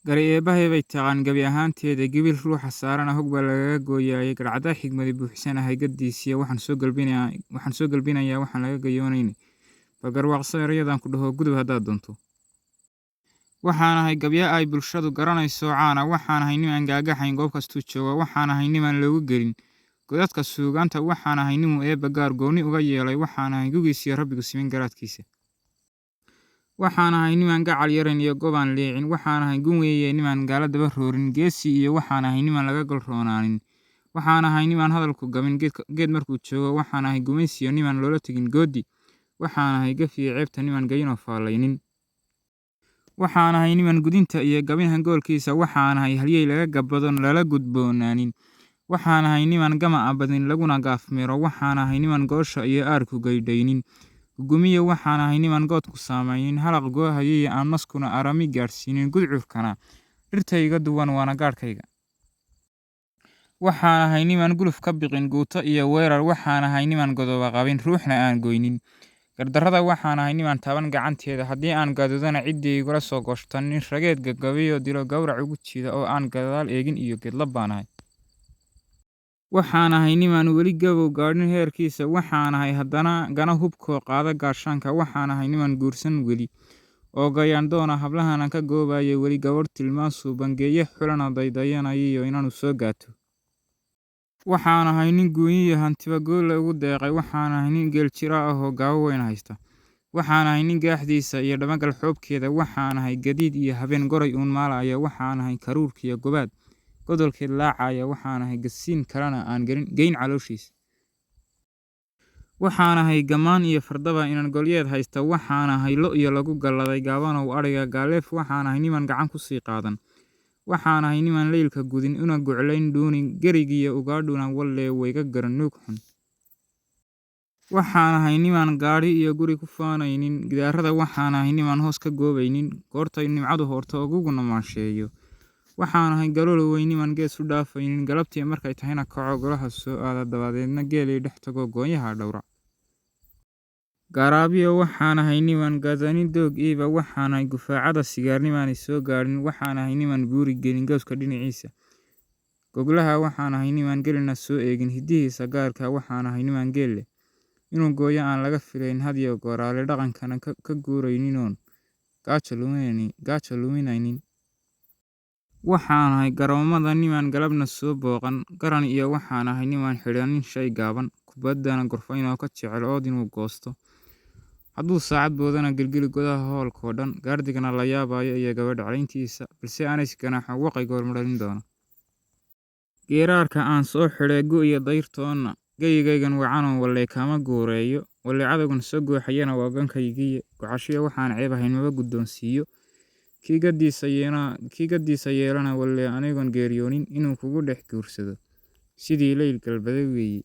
Gari Eebbahay bay taqaan gebi ahaanteeda, gibil ruuxa saarana hog baa lagaga gooyaaye, garhcaddaa xigmadi buuxsanahay gaddiisiya, waxaan soo galbinayaa waxaan laga gayoonayne, bal garwaaqso erayadan ku dhaho gudub haddaad doonto. Waxaan ahay gabya ay bulshadu garanayso caana, waxaan ahay nin aan gaagaxayn goob kastuu joogo, waxaan ahay nimaan loogu gelin godadka suugaanta, waxaan ahay ninuu Eebba gaar gooni uga yeelay, waxaan ahay gugiisiyo rabbigu simin garaadkiisa. Waxaan ahay nimaan gacal yarayn iyo gobaan liicin, waxaan ahay gun weeye nimaan gaala daba roorin, geesi iyo waxaan ahay nimaan laga golroonaanin. Waxaan ahay nimaan hadalku gabin geed markuu joogo, waxaan ahay gumaysiyo nimaan loola tegin goodi, waxaan ahay gaf iyo ceebta nimaan gayinoo faallaynin. Waxaan ahay nimaan gudinta iyo gabin hangoolkiisa, waxaan ahay halyey laga gabbadon lala gudboonaanin. Waxaan ahay nimaan gama abadin laguna gaafmeero, waxaan ahay nimaan goosha iyo aarku gaydhaynin. Gugumiyo waxaan ahay nimaan goodku saamaynin, halaq goohayay aan maskuna arami gaadhsiinin, gudcurkana dhirtayga duwan waana gaadhkayga. Waxaan ahay nimaan guluf ka biqin guuto iyo weerar, waxaan ahay nimaan godoba qabin ruuxna aan goynin. Gardarrada waxaan ahay nimaan taaban gacanteeda, haddii aan gadoodana ciddii igula soo gooshta, nin rageed gagabiyo dilo gawrac ugu jiida oo aan gadaal eegin iyo geedlab baan ahay. Waxaan ahay nimaan weli gabow gaadhin heerkiisa, waxaan ahay haddana gana hubkoo qaada gaashaanka, waxaan ahay nimaan guursan weli oo gayaandoona hablahan aan ka goobayo weli gabadh tilmaan suuban geeye xulana daydayanayo inaanu soo gaato. Waxaan ahay nin guunyiyo hantiba goolla ugu deeqay, waxaan ahay nin geeljira ah oo gaawo weyn haysta. Waxaan ahay nin gaaxdiisa iyo dhamagal xoobkeeda, waxaan ahay gadiid iyo habeen goray uun maalaya, waxaan ahay karuurkiyo gobaad godolkeed laacaya, waxaan ahay gasiin kalena aan geyn calooshiisa. Waxaan ahay gamaan iyo fardaba inan golyeed haysta, waxaan ahay lo iyo lagu galladay gaabanow adhiga gaaleef, waxaan ahay niman gacan ku sii qaadan. Waxaan ahay niman leylka gudin una guclayn dhuunin, gerigiyo ugaadhuna wallee wayga garan nuug xun. Waxaan ahay nimaan gaadhi iyo guri ku faanaynin, gidaarada waxaan ahay nimaan hoos ka goobaynin, goortay nimcadu horto oguguna maansheeyo. Waxaan ahay galool weyn nimaan gees u dhaafaynin, galabtii markay tahayna kaco golaha soo aada, dabadeedna geelay dhex tago goonyaha dhowra. Garaabiyo waxaan ahay nimaan gadanin doog iiba, waxaan ahay gufaacada sigaarnimaanay soo gaadhin, waxaan ahay nimaan buuri gelin gowska dhinaciisa. Goglaha waxaan ahay nimaan gelina soo eegin hiddihiisa gaarka, waxaan ahay nimaan geel leh. Inuu gooyo aan laga filayn had iyo gooraale dhaqankana ka guurayninoon gaajo luminaynin. Waxaan ahay garoomada nimaan galabna soo booqan, garan iyo waxaan ahay nimaan xidhanin shay gaaban, kubaddana gorfaynoo ka jecel ood inuu goosto. Hadduu saacad boodana gilgili godaha hoolkoo dhan, gaardigana la yaabayo iyo gabadha calayntiisa, balse aanay ganaaxo waqay goorma dhalin doona. Geeraarka aan soo xidhay gu iyo dayrtoonna, gayigaygan wacanoo wallee kama guureeyo, wallee cadowgan soo gooxayana waa gankaygiiye, gocashiyo waxaan ceeb ahayn maba guddoonsiiyo. Kii gaddiisa yeelana wallee anigoon geeriyoonin inuu kugu dhex guursado, sidii leyl galbada weeye.